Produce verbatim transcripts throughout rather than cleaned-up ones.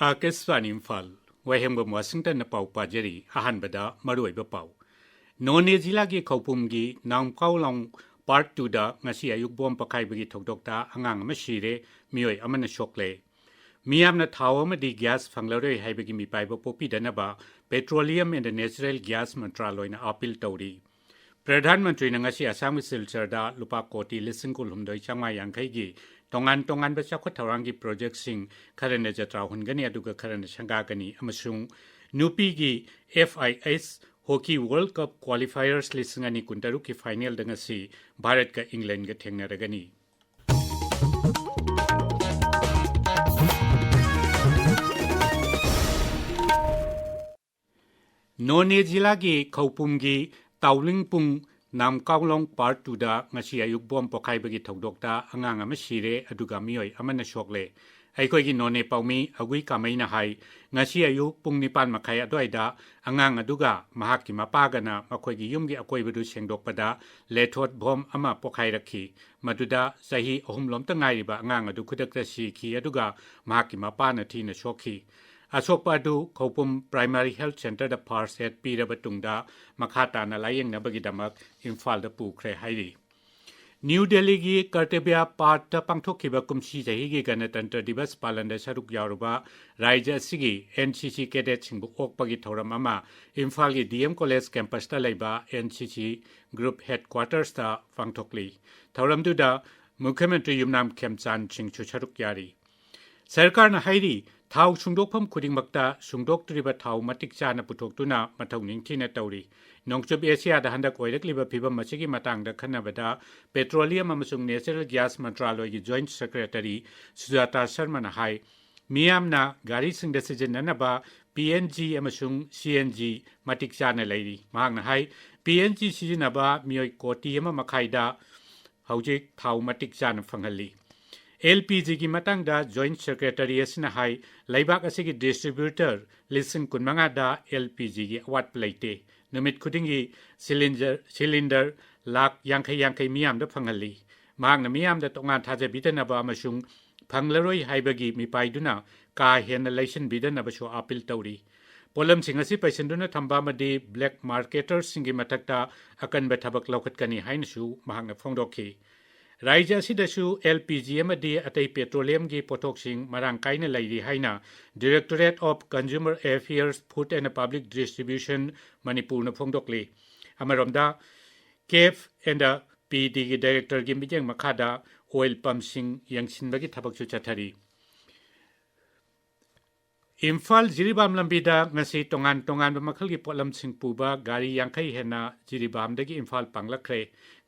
ꯑꯥꯀꯥꯁꯕꯥꯅꯤ ꯏꯝꯐꯥꯜ, ꯋꯥꯍꯦꯡꯕꯝ ꯋꯥꯁꯤꯡꯇꯟꯅ ꯄꯥꯎ ꯄꯥꯖꯔꯤ꯫ ꯑꯍꯥꯟꯕꯗ ꯃꯔꯨꯑꯣꯏꯕ ꯄꯥꯎ꯫ ꯅꯣꯅꯦ ꯖꯤꯂꯥꯒꯤ ꯈꯧꯄꯨꯝꯒꯤ ꯅꯥꯝꯀꯥꯎꯂꯣꯡ ꯄꯥꯔꯠ ꯇꯨꯗ ꯉꯁꯤ ꯑꯌꯨꯛ ꯕꯣꯝ ꯄꯣꯈꯥꯏꯕꯒꯤ ꯊꯧꯗꯣꯛꯇ ꯑꯉꯥꯡ ꯑꯃ ꯁꯤꯔꯦ, ꯃꯤꯑꯣꯏ ꯑꯃꯅ ꯁꯣꯛꯂꯦ꯫ ꯃꯤꯌꯥꯝꯅ ꯊꯥꯎ ꯑꯃꯗꯤ ꯒ꯭ꯌꯥꯁ ꯐꯪꯂꯔꯣꯏ ꯍꯥꯏꯕꯒꯤ ꯃꯤꯄꯥꯏꯕ ꯄꯣꯛꯄꯤꯗꯅꯕ Petroleum and Natural Gas ꯃꯟꯇ꯭ꯔꯥꯂꯣꯏꯅ ꯑꯥꯄꯤꯜ ꯇꯧꯔꯤ꯫ ꯄ꯭ꯔꯙꯥꯟ ꯃꯟꯇ꯭ꯔꯤꯅ ꯉꯁꯤ ꯑꯁꯥꯝꯒꯤ ꯁꯤꯜꯆꯔꯗ ꯂꯨꯄꯥ ꯀꯣꯇꯤ ꯂꯤꯁꯤꯡ ꯀꯨꯟꯍꯨꯝꯗꯣꯏ ꯆꯥꯝꯃꯉꯥ ꯌꯥꯡꯈꯩꯒꯤ ꯇꯣꯉꯥꯟ ꯇꯣꯉꯥꯟꯕ ꯆꯥꯎꯈꯠ ꯊꯧꯔꯥꯡꯒꯤ ꯄ꯭ꯔꯣꯖꯦꯛꯁꯤꯡ ꯈꯔꯅ ꯖꯇ꯭ꯔꯥ ꯍꯨꯟꯒꯅꯤ, ꯑꯗꯨꯒ ꯈꯔꯅ ꯁꯪꯒꯥꯒꯅꯤ ꯑꯃꯁꯨꯡ ꯅꯨꯄꯤꯒꯤ F I H Hockey World Cup Qualifiers ꯂꯤꯁꯤꯡ ꯑꯅꯤ ꯀꯨꯟꯇꯔꯨꯛꯀꯤ ꯐꯥꯏꯅꯦꯜꯗ ꯉꯁꯤ ꯚꯥꯔꯠꯀ ꯏꯪꯂꯦꯟꯒ ꯊꯦꯡꯅꯔꯒꯅꯤ꯫ ꯅꯣꯅꯦ ꯖꯤꯂꯥꯒꯤ ꯈꯧꯄꯨꯝꯒꯤ ꯇꯥꯎꯂꯤꯡꯄꯨꯡ ꯅꯥꯝꯀꯥꯎꯂꯣꯡ ꯄꯥꯔꯠ ꯇꯨꯗ ꯉꯁꯤ ꯑꯌꯨꯛ ꯕꯣꯝ ꯄꯣꯈꯥꯏꯕꯒꯤ ꯊꯧꯗꯣꯛꯇ ꯑꯉꯥꯡ ꯑꯃ ꯁꯤꯔꯦ, ꯑꯗꯨꯒ ꯃꯤꯑꯣꯏ ꯑꯃꯅ ꯁꯣꯛꯂꯦ꯫ ꯑꯩꯈꯣꯏꯒꯤ ꯅꯣꯅꯦ ꯄꯥꯎꯃꯤ ꯑꯒꯨꯏ ꯀꯥꯃꯩꯅ ꯍꯥꯏ, ꯉꯁꯤ ꯑꯌꯨꯛ ꯄꯨꯡ ꯅꯤꯄꯥꯟ ꯃꯈꯥꯏ ꯑꯗꯨꯋꯥꯏꯗ ꯑꯉꯥꯡ ꯑꯗꯨꯒ ꯃꯍꯥꯛꯀꯤ ꯃꯄꯥꯒꯅ ꯃꯈꯣꯏꯒꯤ ꯌꯨꯝꯒꯤ ꯑꯀꯣꯏꯕꯗꯨ ꯁꯦꯡꯗꯣꯛꯄꯗ ꯂꯦꯊꯣꯠ ꯕꯣꯝ ꯑꯃ ꯄꯣꯈꯥꯏꯔꯛꯈꯤ꯫ ꯃꯗꯨꯗ ꯆꯍꯤ ꯑꯍꯨꯝ ꯂꯣꯝꯇ ꯉꯥꯏꯔꯤꯕ ꯑꯉꯥꯡ ꯑꯗꯨ ꯈꯨꯗꯛꯇ ꯁꯤꯈꯤ, ꯑꯗꯨꯒ ꯃꯍꯥꯛꯀꯤ ꯃꯄꯥꯅ ꯊꯤꯅ ꯁꯣꯛꯈꯤ꯫ ꯑꯁꯣꯛꯄ ꯑꯗꯨ ꯈꯧꯄꯨꯝ ꯄ꯭ꯔꯥꯏꯃꯥꯔꯤ ꯍꯦꯜꯊ ꯁꯦꯟꯇꯔꯗ ꯐꯥꯔꯁ ꯑꯦꯗ ꯄꯤꯔꯕ ꯇꯨꯡꯗ ꯃꯈꯥ ꯇꯥꯅ ꯂꯥꯌꯦꯡꯅꯕꯒꯤꯗꯃꯛ ꯏꯝꯐꯥꯜꯗ ꯄꯨꯈ꯭ꯔꯦ ꯍꯥꯏꯔꯤ꯫ ꯅ꯭ꯌꯨ ꯗꯦꯜꯂꯤꯒꯤ ꯀꯔꯇꯕ꯭ꯌ ꯄꯥꯊꯇ ꯄꯥꯡꯊꯣꯛꯈꯤꯕ ꯀꯨꯝꯁꯤ ꯆꯍꯤꯒꯤ ꯒꯅꯇꯟꯇ꯭ꯔ ꯗꯤꯕꯁ ꯄꯥꯂꯟꯗ ꯁꯔꯨꯛ ꯌꯥꯎꯔꯨꯕ ꯔꯥꯖ꯭ꯌ ꯑꯁꯤꯒꯤ N C C ꯀꯦꯗꯦꯠꯁꯤꯡꯕꯨ ꯑꯣꯛꯄꯒꯤ ꯊꯧꯔꯝ ꯑꯃ ꯏꯝꯐꯥꯜꯒꯤ D M ꯀꯣꯂꯦꯖ ꯀꯦꯝꯄꯁꯇ ꯂꯩꯕ N C C ꯒ꯭ꯔꯨꯞ ꯍꯦꯗꯀ꯭ꯋꯥꯇꯔꯁꯇ ꯄꯥꯡꯊꯣꯛꯂꯤ꯫ ꯊꯧꯔꯝꯗꯨꯗ ꯃꯨꯈ꯭ꯌ ꯃꯟꯇ꯭ꯔꯤ ꯌꯨꯝꯅꯥꯝ ꯈꯦꯝꯆꯥꯟ ꯁꯤꯡꯁꯨ ꯁꯔꯨꯛ ꯌꯥꯔꯤ꯫ ꯁꯔꯀꯥꯔꯅ ꯍꯥꯏꯔꯤ, ꯊꯥꯎ ꯁꯨꯡꯗꯣꯛꯐꯝ ꯈꯨꯗꯤꯡꯃꯛꯇ ꯁꯨꯡꯗꯣꯛꯇ꯭ꯔꯤꯕ ꯊꯥꯎ ꯃꯇꯤꯛ ꯆꯥꯅ ꯄꯨꯊꯣꯛꯇꯨꯅ ꯃꯊꯧ ꯅꯤꯡꯊꯤꯅ ꯇꯧꯔꯤ꯫ ꯅꯣꯡꯆꯨꯞ ꯑꯦꯁꯤꯌꯥꯗ ꯍꯟꯗꯛ ꯑꯣꯏꯔꯛꯂꯤꯕ ꯐꯤꯚꯝ ꯑꯁꯤꯒꯤ ꯃꯇꯥꯡꯗ ꯈꯟꯅꯕꯗ Petroleum ꯑꯃꯁꯨꯡ Natural Gas ꯃꯟꯇ꯭ꯔꯥꯂꯣꯏꯒꯤ Joint Secretary ꯁꯨꯖꯥꯇꯥ ꯁꯔꯃꯅ ꯍꯥꯏ, ꯃꯤꯌꯥꯝꯅ ꯒꯥꯔꯤꯁꯤꯡꯗ ꯁꯤꯖꯤꯟꯅꯅꯕ P N G ꯑꯃꯁꯨꯡ C N G ꯃꯇꯤꯛ ꯆꯥꯅ ꯂꯩꯔꯤ꯫ ꯃꯍꯥꯛꯅ ꯍꯥꯏ, P N G ꯁꯤꯖꯤꯟꯅꯕ ꯃꯤꯑꯣꯏ ꯀꯣꯇꯤ ꯑꯃ ꯃꯈꯥꯏꯗ ꯍꯧꯖꯤꯛ ꯊꯥꯎ ꯃꯇꯤꯛ ꯆꯥꯅ ꯐꯪꯍꯜꯂꯤ꯫ L P G ꯒꯤ ꯃꯇꯥꯡꯗ Joint Secretary ꯑꯁꯤꯅ ꯍꯥꯏ, ꯂꯩꯕꯥꯛ ꯑꯁꯤꯒꯤ distributor ꯂꯤꯁꯤꯡ ꯀꯨꯟꯃꯉꯥꯗ L P G ꯒꯤ ꯑꯋꯥꯠꯄ ꯂꯩꯇꯦ꯫ ꯅꯨꯃꯤꯠ ꯈꯨꯗꯤꯡꯒꯤ cylinder, cylinder ꯂꯥꯈ ꯌꯥꯡꯈꯩ ꯌꯥꯡꯈꯩ ꯃꯤꯌꯥꯝꯗ ꯐꯪꯍꯜꯂꯤ꯫ ꯃꯍꯥꯛꯅ ꯃꯤꯌꯥꯝꯗ ꯇꯣꯉꯥꯟ ꯊꯥꯖꯕꯤꯗꯅꯕ ꯑꯃꯁꯨꯡ ꯐꯪꯂꯔꯣꯏ ꯍꯥꯏꯕꯒꯤ ꯃꯤꯄꯥꯏꯗꯨꯅ ꯀꯥ ꯍꯦꯟꯅ ꯂꯩꯁꯤꯟꯕꯤꯗꯅꯕꯁꯨ ꯑꯥꯄꯤꯜ ꯇꯧꯔꯤ꯫ ꯄꯣꯠꯂꯝꯁꯤꯡ ꯑꯁꯤ ꯄꯩꯁꯤꯟꯗꯨꯅ ꯊꯝꯕ ꯑꯃꯗꯤ black marketerꯁꯤꯡꯒꯤ ꯃꯊꯛꯇ ꯑꯀꯟꯕ ꯊꯕꯛ ꯂꯧꯈꯠꯀꯅꯤ ꯍꯥꯏꯅꯁꯨ ꯃꯍꯥꯛꯅ ꯐꯣꯡꯗꯣꯛꯈꯤ꯫ ꯔꯥꯖ꯭ꯌ ꯑꯁꯤꯗꯁꯨ L P G ꯑꯃꯗꯤ ꯑꯇꯩ petroleumꯒꯤ ꯄꯣꯠꯊꯣꯛꯁꯤꯡ ꯃꯔꯥꯡ ꯀꯥꯏꯅ ꯂꯩꯔꯤ ꯍꯥꯏꯅ Directorate of Consumer Affairs, Food and Public Distribution, ꯃꯅꯤꯄꯨꯔꯅ ꯐꯣꯡꯗꯣꯛꯂꯤ꯫ ꯑꯃꯔꯣꯝꯗ, CAF and PDꯒꯤ directorꯒꯤ ꯃꯤꯠꯌꯦꯡ ꯃꯈꯥꯗ oil pumpꯁꯤꯡ ꯌꯦꯡꯁꯤꯟꯕꯒꯤ ꯊꯕꯛꯁꯨ ꯆꯠꯊꯔꯤ꯫ ꯏꯝꯐꯥꯜ ꯖꯤꯔꯤꯕꯥꯝ ꯂꯝꯕꯤꯗ ꯉꯁꯤ ꯇꯣꯉꯥꯟ ꯇꯣꯉꯥꯟꯕ ꯃꯈꯜꯒꯤ ꯄꯣꯠꯂꯝꯁꯤꯡ ꯄꯨꯕ ꯒꯥꯔꯤ ꯌꯥꯡꯈꯩ ꯍꯦꯟꯅ ꯖꯤꯔꯤꯕꯥꯝꯗꯒꯤ ꯏꯝꯐꯥꯜ ꯄꯥꯡꯂꯛꯈ꯭ꯔꯦ꯫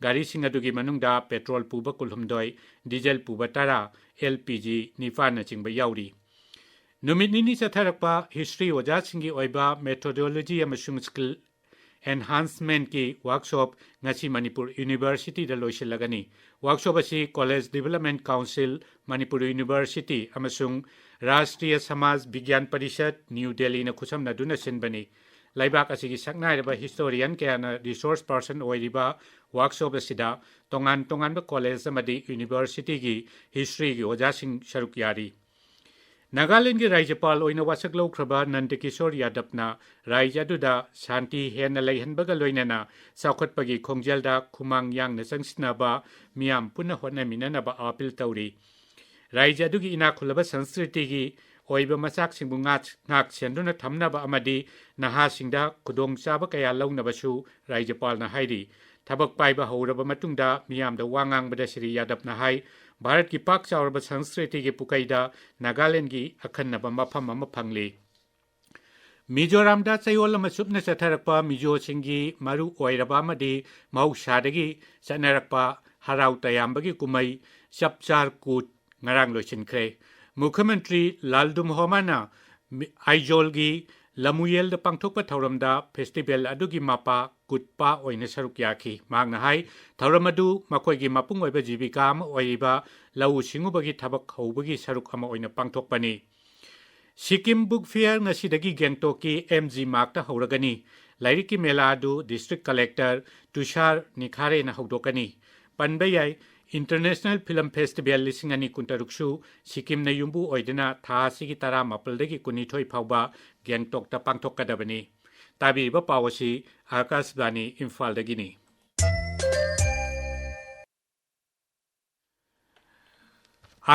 ꯒꯥꯔꯤꯁꯤꯡ ꯑꯗꯨꯒꯤ ꯃꯅꯨꯡꯗ petrol ꯄꯨꯕ ꯀꯨꯟꯍꯨꯝꯗꯣꯏ, diesel ꯄꯨꯕ ꯇꯔꯥ, L P G ꯅꯤꯄꯥꯟꯅꯆꯤꯡꯕ ꯌꯥꯎꯔꯤ꯫ ꯅꯨꯃꯤꯠ ꯅꯤꯅꯤ ꯆꯠꯊꯔꯛꯄ history ꯑꯣꯖꯥꯁꯤꯡꯒꯤ ꯑꯣꯏꯕ methodology ꯑꯃꯁꯨꯡ skill enhancementꯀꯤ workshop ꯉꯁꯤ ꯃꯅꯤꯄꯨꯔ Universityꯗ ꯂꯣꯏꯁꯤꯜꯂꯒꯅꯤ꯫ Workshop ꯑꯁꯤ College Development Council, Manipur University ꯑꯃꯁꯨꯡ ꯔꯥꯁꯇ꯭ꯔꯤꯌ ꯁꯃꯥꯖ ꯕꯤꯒ꯭ꯌꯥꯟ ꯄꯔꯤꯁꯠ, ꯅ꯭ꯌꯨ ꯗꯦꯜꯂꯤꯅ ꯈꯨꯠꯁꯝꯅꯗꯨꯅ ꯁꯤꯟꯕꯅꯤ꯫ ꯂꯩꯕꯥꯛ ꯑꯁꯤꯒꯤ ꯁꯛꯅꯥꯏꯔꯕ historian ꯀꯌꯥꯅ resource person ꯑꯣꯏꯔꯤꯕ workshop ꯑꯁꯤꯗ ꯇꯣꯉꯥꯟ ꯇꯣꯉꯥꯟꯕ college ꯑꯃꯗꯤ universityꯒꯤ historyꯒꯤ ꯑꯣꯖꯥꯁꯤꯡ ꯁꯔꯨꯛ ꯌꯥꯔꯤ꯫ ꯅꯥꯒꯥꯂꯦꯟꯗꯒꯤ ꯔꯥꯖ꯭ꯌꯄꯥꯜ ꯑꯣꯏꯅ ꯋꯥꯁꯛ ꯂꯧꯈ꯭ꯔꯕ ꯅꯟꯗꯀꯤꯁꯣꯔ ꯌꯥꯗꯕꯅ ꯔꯥꯖ꯭ꯌ ꯑꯗꯨꯗ ꯁꯥꯟꯇꯤ ꯍꯦꯟꯅ ꯂꯩꯍꯟꯕꯒ ꯂꯣꯏꯅꯅ ꯆꯥꯎꯈꯠꯄꯒꯤ ꯈꯣꯡꯖꯦꯜꯗ ꯈꯨꯃꯥꯡ ꯌꯥꯡꯅ ꯆꯪꯁꯤꯟꯅꯕ ꯃꯤꯌꯥꯝ ꯄꯨꯟꯅ ꯍꯣꯠꯅꯃꯤꯟꯅꯅꯕ ꯑꯥꯄꯤꯜ ꯇꯧꯔꯤ꯫ ꯔꯥꯖ꯭ꯌ ꯑꯗꯨꯒꯤ ꯏꯅꯥꯛ ꯈꯨꯜꯂꯕ ꯁꯪꯁꯀ꯭ꯔꯤꯇꯤꯒꯤ ꯑꯣꯏꯕ ꯃꯆꯥꯛꯁꯤꯡꯕꯨ ꯉꯥꯛ-, ꯉꯥꯛ ꯁꯦꯟꯗꯨꯅ ꯊꯝꯅꯕ ꯑꯃꯗꯤ ꯅꯍꯥꯁꯤꯡꯗ ꯈꯨꯗꯣꯡꯆꯥꯕ ꯀꯌꯥ ꯂꯧꯅꯕꯁꯨ ꯔꯥꯖ꯭ꯌꯄꯥꯜꯅ ꯍꯥꯏꯔꯤ꯫ ꯊꯕꯛ ꯄꯥꯏꯕ ꯍꯧꯔꯕ ꯃꯇꯨꯡꯗ ꯃꯤꯌꯥꯝꯗ ꯋꯥ ꯉꯥꯡꯕꯗ ꯁ꯭ꯔꯤ ꯌꯥꯗꯕꯅ ꯍꯥꯏ, ꯚꯥꯔꯠꯀꯤ ꯄꯥꯛ ꯆꯥꯎꯔꯕ ꯁꯪꯁꯀ꯭ꯔꯤꯇꯤꯒꯤ ꯄꯨꯀꯩꯗ ꯅꯥꯒꯥꯂꯦꯟꯗꯒꯤ ꯑꯈꯟꯅꯕ ꯃꯐꯝ ꯑꯃ ꯐꯪꯂꯤ꯫ ꯃꯤꯖꯣꯔꯥꯝꯗ ꯆꯌꯣꯜ ꯑꯃ ꯆꯨꯞꯅ ꯆꯠꯊꯔꯛꯄ ꯃꯤꯖꯣꯁꯤꯡꯒꯤ ꯃꯔꯨ ꯑꯣꯏꯔꯕ ꯑꯃꯗꯤ ꯃꯍꯧꯁꯥꯗꯒꯤ ꯆꯠꯅꯔꯛꯄ ꯍꯔꯥꯎ ꯇꯌꯥꯝꯕꯒꯤ ꯀꯨꯝꯍꯩ ꯆꯞꯆꯥꯔ ꯀꯨꯠ ꯉꯔꯥꯡ ꯂꯣꯏꯁꯤꯟꯈ꯭ꯔꯦ꯫ ꯃꯨꯈ꯭ꯌ ꯃꯟꯇ꯭ꯔꯤ ꯂꯥꯜꯗꯨꯝꯍꯣꯃꯥꯅ ꯃꯤ-, ꯑꯥꯏꯖꯣꯜꯒꯤ ꯂꯃꯨꯌꯦꯜꯗ ꯄꯥꯡꯊꯣꯛꯄ ꯊꯧꯔꯝꯗ festival ꯑꯗꯨꯒꯤ ꯃꯄꯥ ꯀꯨꯠꯄ ꯑꯣꯏꯅ ꯁꯔꯨꯛ ꯌꯥꯈꯤ꯫ ꯃꯍꯥꯛꯅ ꯍꯥꯏ, ꯊꯧꯔꯝ ꯑꯗꯨ ꯃꯈꯣꯏꯒꯤ ꯃꯄꯨꯡ ꯑꯣꯏꯕ ꯖꯤꯕꯤꯀꯥ ꯑꯃ ꯑꯣꯏꯔꯤꯕ ꯂꯧꯎ ꯁꯤꯡꯎꯕꯒꯤ ꯊꯕꯛ ꯍꯧꯕꯒꯤ ꯁꯔꯨꯛ ꯑꯃ ꯑꯣꯏꯅ ꯄꯥꯡꯊꯣꯛꯄꯅꯤ꯫ ꯁꯤꯛꯀꯤꯝ Book Fair ꯉꯁꯤꯗꯒꯤ ꯒꯦꯡꯇꯣꯛꯀꯤ M G Margꯇ ꯍꯧꯔꯒꯅꯤ꯫ ꯂꯥꯏꯔꯤꯛꯀꯤ ꯃꯦꯂꯥ ꯑꯗꯨ district collector ꯇꯨꯁꯥꯔ ꯅꯤꯈꯥꯔꯦꯅ ꯍꯧꯗꯣꯛꯀꯅꯤ꯫ ꯄꯟꯕ ꯌꯥꯏ, International Film Festival ꯂꯤꯁꯤꯡ ꯑꯅꯤ ꯀꯨꯟꯇꯔꯨꯛꯁꯨ ꯁꯤꯛꯀꯤꯝꯅ ꯌꯨꯝꯕꯨ ꯑꯣꯏꯗꯨꯅ ꯊꯥ ꯑꯁꯤꯒꯤ ꯇꯔꯥꯃꯥꯄꯜꯗꯒꯤ ꯀꯨꯟꯅꯤꯊꯣꯏ ꯐꯥꯎꯕ ꯒꯦꯡꯇꯣꯛꯇ ꯄꯥꯡꯊꯣꯛꯀꯗꯕꯅꯤ꯫ ꯇꯥꯕꯤꯔꯤꯕ ꯄꯥꯎ ꯑꯁꯤ ꯑꯥꯀꯥꯁꯕꯥꯅꯤ ꯏꯝꯐꯥꯜꯗꯒꯤꯅꯤ꯫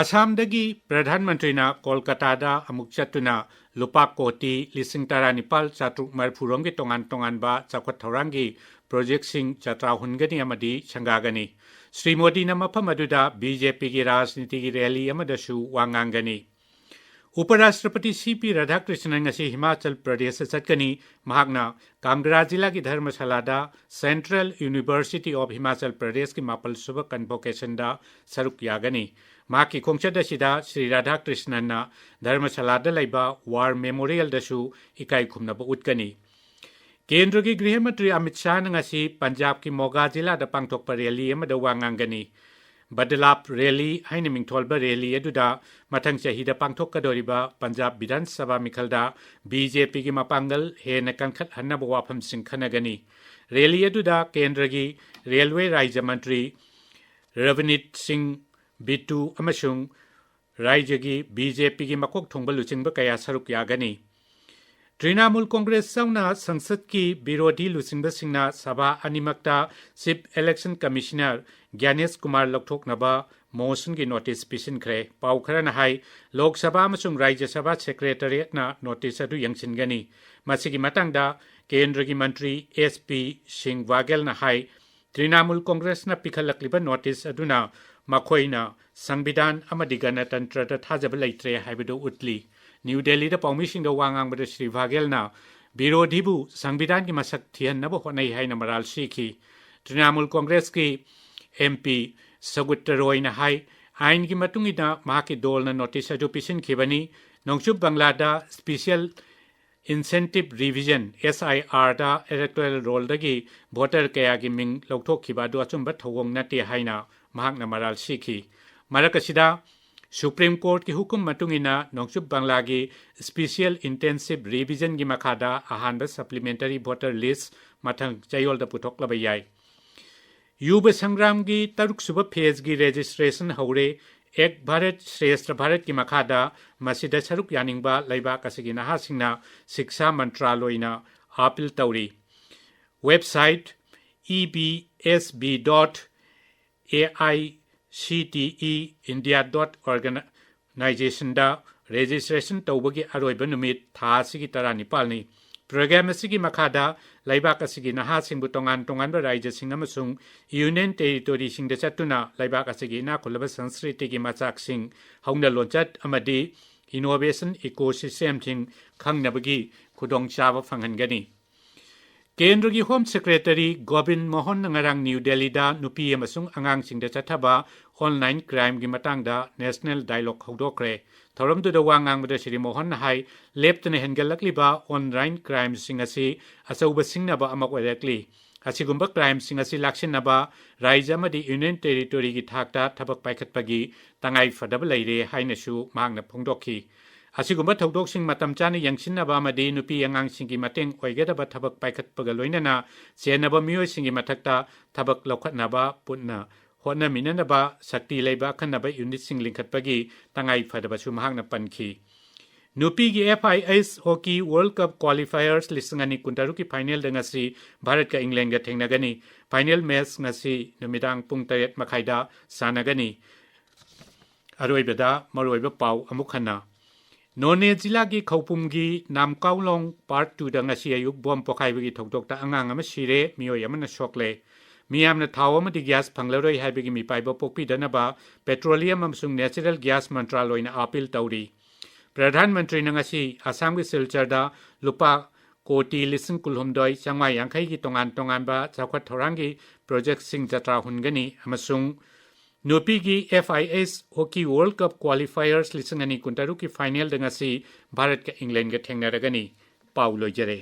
ꯑꯁꯥꯝꯗꯒꯤ ꯄ꯭ꯔꯙꯥꯟ ꯃꯟꯇ꯭ꯔꯤꯅ ꯀꯣꯜꯀꯇꯥꯗ ꯑꯃꯨꯛ ꯆꯠꯇꯨꯅ ꯂꯨꯄꯥ ꯀꯣꯇꯤ ꯂꯤꯁꯤꯡ ꯇꯔꯥꯅꯤꯄꯥꯜ ꯆꯥꯇ꯭ꯔꯨꯛ ꯃꯔꯤꯐꯨꯔꯣꯝꯒꯤ ꯇꯣꯉꯥꯟ ꯇꯣꯉꯥꯟꯕ ꯆꯥꯎꯈꯠ ꯊꯧꯔꯥꯡꯒꯤ ꯄ꯭ꯔꯣꯖꯦꯛꯁꯤꯡ ꯖꯇ꯭ꯔꯥ ꯍꯨꯟꯒꯅꯤ ꯑꯃꯗꯤ ꯁꯪꯒꯥꯒꯅꯤ꯫ ꯁ꯭ꯔꯤ ꯃꯣꯗꯤꯅ ꯃꯐꯝ ꯑꯗꯨꯗ ꯕꯤ ꯖꯦ ꯄꯤꯒꯤ ꯔꯥꯖꯅꯤꯇꯤꯒꯤ ꯔꯦꯂꯤ ꯑꯃꯗꯁꯨ ꯋꯥ ꯉꯥꯡꯒꯅꯤ꯫ ꯎꯄꯔꯥꯁꯇ꯭ꯔꯄꯇꯤ ꯁꯤ ꯄꯤ ꯔꯥꯙꯥꯀ꯭ꯔꯤꯁꯅꯟ ꯉꯁꯤ ꯍꯤꯃꯥꯆꯜ ꯄ꯭ꯔꯗꯦꯁꯇ ꯆꯠꯀꯅꯤ꯫ ꯃꯍꯥꯛꯅ ꯀꯥꯡꯒ꯭ꯔꯥ ꯖꯤꯂꯥꯒꯤ ꯙꯔꯃꯁꯥꯂꯥꯗ Central University of Himachal Pradeshꯀꯤ ꯃꯥꯄꯜ ꯁꯨꯕ ꯀꯟꯚꯣꯀꯦꯁꯟꯗ ꯁꯔꯨꯛ ꯌꯥꯒꯅꯤ꯫ ꯃꯍꯥꯛꯀꯤ ꯈꯣꯡꯆꯠ ꯑꯁꯤꯗ ꯁ꯭ꯔꯤ ꯔꯥꯙꯥꯀ꯭ꯔꯤꯁꯅꯟꯅ ꯙꯔꯃꯁꯥꯂꯥꯗ ꯂꯩꯕ ꯋꯥꯔ ꯃꯦꯃꯣꯔꯤꯌꯦꯜꯗꯁꯨ ꯏꯀꯥꯏ ꯈꯨꯝꯅꯕ ꯎꯠꯀꯅꯤ꯫ ꯀꯦꯟꯗ꯭ꯔꯒꯤ ꯒ꯭ꯔꯤꯍ ꯃꯟꯇ꯭ꯔꯤ ꯑꯃꯤꯠ ꯁꯥꯍꯅ ꯉꯁꯤ ꯄꯟꯖꯥꯕꯀꯤ ꯃꯣꯒꯥ ꯖꯤꯂꯥꯗ ꯄꯥꯡꯊꯣꯛꯄ ꯔꯦꯂꯤ ꯑꯃꯗ ꯋꯥ ꯉꯥꯡꯒꯅꯤ꯫ ꯕꯗꯂꯥꯞ ꯔꯦꯂꯤ ꯍꯥꯏꯅ ꯃꯤꯡꯊꯣꯜꯕ ꯔꯦꯂꯤ ꯑꯗꯨꯗ ꯃꯊꯪ ꯆꯍꯤꯗ ꯄꯥꯡꯊꯣꯛꯀꯗꯧꯔꯤꯕ ꯄꯟꯖꯥꯕ ꯕꯤꯙꯥꯟ ꯁꯚꯥ ꯃꯤꯈꯜꯗ ꯕꯤ ꯖꯦ ꯄꯤꯒꯤ ꯃꯄꯥꯡꯒꯜ ꯍꯦꯟꯅ ꯀꯟꯈꯠꯍꯟꯅꯕ ꯋꯥꯐꯝꯁꯤꯡ ꯈꯟꯅꯒꯅꯤ꯫ ꯔꯦꯂꯤ ꯑꯗꯨꯗ ꯀꯦꯟꯗ꯭ꯔꯒꯤ ꯔꯦꯜꯋꯦ ꯔꯥꯖ꯭ꯌ ꯃꯟꯇ꯭ꯔꯤ ꯔꯕꯤꯅꯤꯠ ꯁꯤꯡ ꯕꯤꯇꯨ ꯑꯃꯁꯨꯡ ꯔꯥꯖ꯭ꯌꯒꯤ ꯕꯤ ꯖꯦ ꯄꯤꯒꯤ ꯃꯀꯣꯛ ꯊꯣꯡꯕ ꯂꯨꯆꯤꯡꯕ ꯀꯌꯥ ꯁꯔꯨꯛ ꯌꯥꯒꯅꯤ꯫ ꯇ꯭ꯔꯤꯅꯥꯃꯨꯜ ꯀꯣꯡꯒ꯭ꯔꯦꯁ ꯌꯥꯎꯅ ꯁꯪꯁꯠꯀꯤ ꯕꯤꯔꯣꯙꯤ ꯂꯨꯆꯤꯡꯕꯁꯤꯡꯅ ꯁꯚꯥ ꯑꯅꯤꯃꯛꯇ ꯆꯤꯐ ꯏꯂꯦꯛꯁꯟ ꯀꯃꯤꯁꯅꯔ ꯒ꯭ꯌꯥꯅꯦꯁ ꯀꯨꯃꯥꯔ ꯂꯧꯊꯣꯛꯅꯕ ꯃꯣꯁꯟꯒꯤ ꯅꯣꯇꯤꯁ ꯄꯤꯁꯤꯟꯈ꯭ꯔꯦ꯫ ꯄꯥꯎ ꯈꯔꯅ ꯍꯥꯏ, ꯂꯣꯛ ꯁꯚꯥ ꯑꯃꯁꯨꯡ ꯔꯥꯖ꯭ꯌ ꯁꯚꯥ ꯁꯦꯀ꯭ꯔꯦꯇꯔꯤꯌꯦꯠꯅ ꯅꯣꯇꯤꯁ ꯑꯗꯨ ꯌꯦꯡꯁꯤꯟꯒꯅꯤ꯫ ꯃꯁꯤꯒꯤ ꯃꯇꯥꯡꯗ ꯀꯦꯟꯗ꯭ꯔꯒꯤ ꯃꯟꯇ꯭ꯔꯤ ꯑꯦꯁ ꯄꯤ ꯁꯤꯡ ꯕꯥꯒꯦꯜꯅ ꯍꯥꯏ, ꯇ꯭ꯔꯤꯅꯥꯃꯨꯜ ꯀꯣꯡꯒ꯭ꯔꯦꯁꯅ ꯄꯤꯈꯠꯂꯛꯂꯤꯕ ꯅꯣꯇꯤꯁ ꯑꯗꯨꯅ ꯃꯈꯣꯏꯅ ꯁꯪꯕꯤꯙꯥꯟ ꯑꯃꯗꯤ ꯒꯅꯇꯟꯇ꯭ꯔꯗ ꯊꯥꯖꯕ ꯂꯩꯇ꯭ꯔꯦ ꯍꯥꯏꯕꯗꯨ ꯎꯠꯂꯤ꯫ ꯅ꯭ꯌꯨ ꯗꯦꯜꯂꯤꯗ ꯄꯥꯎꯃꯤꯁꯤꯡꯗ ꯋꯥ ꯉꯥꯡꯕꯗ ꯁ꯭ꯔꯤ ꯕꯥꯒꯦꯜꯅ ꯕꯤꯔꯣꯙꯤꯕꯨ ꯁꯪꯕꯤꯙꯥꯟꯒꯤ ꯃꯁꯛ ꯊꯤꯍꯟꯅꯕ ꯍꯣꯠꯅꯩ ꯍꯥꯏꯅ ꯃꯔꯥꯜ ꯁꯤꯈꯤ꯫ ꯇ꯭ꯔꯤꯅꯥꯃꯨꯜ ꯀꯣꯡꯒ꯭ꯔꯦꯁꯀꯤ ꯑꯦꯝ ꯄꯤ ꯁꯒꯨꯠꯇ ꯔꯣꯏꯅ ꯍꯥꯏ, ꯑꯥꯏꯟꯒꯤ ꯃꯇꯨꯡ ꯏꯟꯅ ꯃꯍꯥꯛꯀꯤ ꯗꯣꯜꯅ ꯅꯣꯇꯤꯁ ꯑꯗꯨ ꯄꯤꯁꯤꯟꯈꯤꯕꯅꯤ꯫ ꯅꯣꯡꯆꯨꯞ ꯕꯪꯂꯥꯗ ꯁ꯭ꯄꯤꯁꯤꯌꯦꯜ ꯏꯟꯁꯦꯟꯇꯤꯚ ꯔꯤꯚꯤꯖꯟ, ꯑꯦꯁ ꯑꯥꯏ ꯑꯥꯔꯗ ꯏꯂꯦꯛꯇꯣꯔꯦꯜ ꯔꯣꯜꯗꯒꯤ ꯚꯣꯇꯔ ꯀꯌꯥꯒꯤ ꯃꯤꯡ ꯂꯧꯊꯣꯛꯈꯤꯕ ꯑꯗꯨ ꯑꯆꯨꯝꯕ ꯊꯧꯑꯣꯡ ꯅꯠꯇꯦ ꯍꯥꯏꯅ ꯃꯍꯥꯛꯅ ꯃꯔꯥꯜ ꯁꯤꯈꯤ꯫ ꯃꯔꯛ ꯑꯁꯤꯗ, ꯁꯨꯄ꯭ꯔꯤꯝ ꯀꯣꯔꯠꯀꯤ ꯍꯨꯀꯨꯝ ꯃꯇꯨꯡ ꯏꯟꯅ ꯅꯣꯡꯆꯨꯞ ꯕꯪꯂꯥꯒꯤ ꯁ꯭ꯄꯤꯁꯤꯌꯦꯜ ꯏꯟꯇꯦꯟꯁꯤꯚ ꯔꯤꯚꯤꯖꯟꯒꯤ ꯃꯈꯥꯗ ꯑꯍꯥꯟꯕ ꯁꯄ꯭ꯂꯤꯃꯦꯟꯇꯔꯤ ꯚꯣꯇꯔ ꯂꯤꯁ ꯃꯊꯪ ꯆꯌꯣꯜꯗ ꯄꯨꯊꯣꯛꯂꯕ ꯌꯥꯏ꯫ ꯌꯨꯕ ꯁꯪꯒ꯭ꯔꯥꯝꯒꯤ ꯇꯔꯨꯛꯁꯨꯕ phaseꯀꯤ registration ꯍꯧꯔꯦ꯫ ꯑꯦꯛ ꯚꯥꯔꯠ ꯁ꯭ꯔꯦꯁꯊ ꯚꯥꯔꯠꯀꯤ ꯃꯈꯥꯗ ꯃꯁꯤꯗ ꯁꯔꯨꯛ ꯌꯥꯅꯤꯡꯕ ꯂꯩꯕꯥꯛ ꯑꯁꯤꯒꯤ ꯅꯍꯥꯁꯤꯡꯅ ꯁꯤꯛꯁꯥ ꯃꯟꯇ꯭ꯔꯥꯂꯣꯏꯅ appeal ꯇꯧꯔꯤ꯫ Website: E B S B dot A I C T E India dot organizationꯗ registration ꯇꯧꯕꯒꯤ ꯑꯔꯣꯏꯕ ꯅꯨꯃꯤꯠ ꯊꯥ ꯑꯁꯤꯒꯤ ꯇꯔꯥꯅꯤꯄꯥꯜꯅꯤ꯫ Program ꯑꯁꯤꯒꯤ ꯃꯈꯥꯗ ꯂꯩꯕꯥꯛ ꯑꯁꯤꯒꯤ ꯅꯍꯥꯁꯤꯡꯕꯨ ꯇꯣꯉꯥꯟ ꯇꯣꯉꯥꯟꯕ ꯔꯥꯏꯖ꯭ꯌꯁꯤꯡ ꯑꯃꯁꯨꯡ Union Territoryꯁꯤꯡꯗ ꯆꯠꯇꯨꯅ ꯂꯩꯕꯥꯛ ꯑꯁꯤꯒꯤ ꯏꯅꯥꯛ ꯈꯨꯜꯂꯕ ꯁꯪꯁꯀ꯭ꯔꯤꯇꯤꯒꯤ ꯃꯆꯥꯛꯁꯤꯡ, ꯍꯧꯅ ꯂꯣꯟꯆꯠ ꯑꯃꯗꯤ innovation ecosystemꯁꯤꯡ ꯈꯪꯅꯕꯒꯤ ꯈꯨꯗꯣꯡꯆꯥꯕ ꯐꯪꯍꯟꯒꯅꯤ꯫ ꯀꯦꯟꯗ꯭ꯔꯒꯤ Home Secretary ꯒꯣꯕꯤꯟ ꯃꯣꯍꯟꯅ ꯉꯔꯥꯡ ꯅ꯭ꯌꯨ ꯗꯦꯜꯂꯤꯗ ꯅꯨꯄꯤ ꯑꯃꯁꯨꯡ ꯑꯉꯥꯡꯁꯤꯡꯗ ꯆꯠꯊꯕ online crimeꯒꯤ ꯃꯇꯥꯡꯗ national dialogue ꯍꯧꯗꯣꯛꯈ꯭ꯔꯦ꯫ ꯊꯧꯔꯝꯗꯨꯗ ꯋꯥ ꯉꯥꯡꯕꯗ ꯁ꯭ꯔꯤ ꯃꯣꯍꯟꯅ ꯍꯥꯏ, ꯂꯦꯞꯇꯅ ꯍꯦꯟꯒꯠꯂꯛꯂꯤꯕ online crimeꯁꯤꯡ ꯑꯁꯤ ꯑꯆꯧꯕ ꯁꯤꯡꯅꯕ ꯑꯃ ꯑꯣꯏꯔꯛꯂꯤ꯫ ꯑꯁꯤꯒꯨꯝꯕ crimeꯁꯤꯡ ꯑꯁꯤ ꯂꯥꯛꯁꯤꯟꯅꯕ ꯔꯥꯏꯖ꯭ꯌ ꯑꯃꯗꯤ Union Territoryꯒꯤ ꯊꯥꯛꯇ ꯊꯕꯛ ꯄꯥꯏꯈꯠꯄꯒꯤ ꯇꯉꯥꯏ ꯐꯗꯕ ꯂꯩꯔꯦ ꯍꯥꯏꯅꯁꯨ ꯃꯍꯥꯛꯅ ꯐꯣꯡꯗꯣꯛꯈꯤ꯫ ꯑꯁꯤꯒꯨꯝꯕ ꯊꯧꯗꯣꯛꯁꯤꯡ ꯃꯇꯝ ꯆꯥꯅ ꯌꯦꯡꯁꯤꯟꯅꯕ ꯑꯃꯗꯤ ꯅꯨꯄꯤ ꯑꯉꯥꯡꯁꯤꯡꯒꯤ ꯃꯇꯦꯡ ꯑꯣꯏꯒꯗꯕ ꯊꯕꯛ ꯄꯥꯏꯈꯠꯄꯒ ꯂꯣꯏꯅꯅ ꯆꯦꯟꯅꯕ ꯃꯤꯑꯣꯏꯁꯤꯡꯒꯤ ꯃꯊꯛꯇ ꯊꯕꯛ ꯂꯧꯈꯠꯅꯕ ꯄꯨꯟꯅ ꯍꯣꯠꯅꯃꯤꯟꯅꯅꯕ ꯁꯛꯇꯤ ꯂꯩꯕ ꯑꯈꯟꯅꯕ unitꯁꯤꯡ ꯂꯤꯡꯈꯠꯄꯒꯤ ꯇꯉꯥꯏ ꯐꯗꯕꯁꯨ ꯃꯍꯥꯛꯅ ꯄꯟꯈꯤ꯫ ꯅꯨꯄꯤꯒꯤ F I H Hockey World Cup Qualifiers ꯂꯤꯁꯤꯡ ꯑꯅꯤ ꯀꯨꯟꯇꯔꯨꯛꯀꯤ finalꯗ ꯉꯁꯤ ꯚꯥꯔꯠꯀ Englandꯒ ꯊꯦꯡꯅꯒꯅꯤ꯫ Final match ꯉꯁꯤ ꯅꯨꯃꯤꯗꯥꯡ ꯄꯨꯡ ꯇꯔꯦꯠ ꯃꯈꯥꯏꯗ ꯁꯥꯟꯅꯒꯅꯤ꯫ ꯑꯔꯣꯏꯕꯗ ꯃꯔꯨꯑꯣꯏꯕ ꯄꯥꯎ ꯑꯃꯨꯛ ꯍꯟꯅ꯫ ꯅꯣꯅꯦ ꯖꯤꯂꯥꯒꯤ ꯈꯧꯄꯨꯝꯒꯤ ꯅꯥꯝꯀꯥꯎꯂꯣꯡ Part twoꯗ ꯉꯁꯤ ꯑꯌꯨꯛ bomb ꯄꯣꯈꯥꯏꯕꯒꯤ ꯊꯧꯗꯣꯛꯇ ꯑꯉꯥꯡ ꯑꯃ ꯁꯤꯔꯦ, ꯃꯤꯑꯣꯏ ꯑꯃꯅ ꯁꯣꯛꯂꯦ꯫ ꯃꯤꯌꯥꯝꯅ ꯊꯥꯎ ꯑꯃꯗꯤ gas ꯐꯪꯂꯔꯣꯏ ꯍꯥꯏꯕꯒꯤ ꯃꯤꯄꯥꯏꯕ ꯄꯣꯛꯄꯤꯗꯅꯕ Petroleum ꯑꯃꯁꯨꯡ Natural Gas ꯃꯟꯇ꯭ꯔꯥꯂꯣꯏꯅ appeal ꯇꯧꯔꯤ꯫ ꯄ꯭ꯔꯙꯥꯟ ꯃꯟꯇ꯭ꯔꯤꯅ ꯉꯁꯤ ꯑꯁꯥꯝꯒꯤ ꯁꯤꯜꯆꯔꯗ ꯂꯨꯄꯥ ꯀꯣꯇꯤ ꯂꯤꯁꯤꯡ ꯀꯨꯟꯍꯨꯝꯗꯣꯏ ꯆꯥꯝꯃꯉꯥ ꯌꯥꯡꯈꯩꯒꯤ ꯇꯣꯉꯥꯟ ꯇꯣꯉꯥꯟꯕ ꯆꯥꯎꯈꯠ ꯊꯧꯔꯥꯡꯒꯤ projectꯁꯤꯡ ꯖꯇ꯭ꯔꯥ ꯍꯨꯟꯒꯅꯤ ꯑꯃꯁꯨꯡ ꯅꯨꯄꯤꯒꯤ F I H Hockey World Cup Qualifiers ꯂꯤꯁꯤꯡ ꯑꯅꯤ ꯀꯨꯟꯇꯔꯨꯛꯀꯤ finalꯗ ꯉꯁꯤ ꯚꯥꯔꯠꯀ Englandꯒ ꯊꯦꯡꯅꯔꯒꯅꯤ꯫ ꯄꯥꯎ ꯂꯣꯏꯖꯔꯦ꯫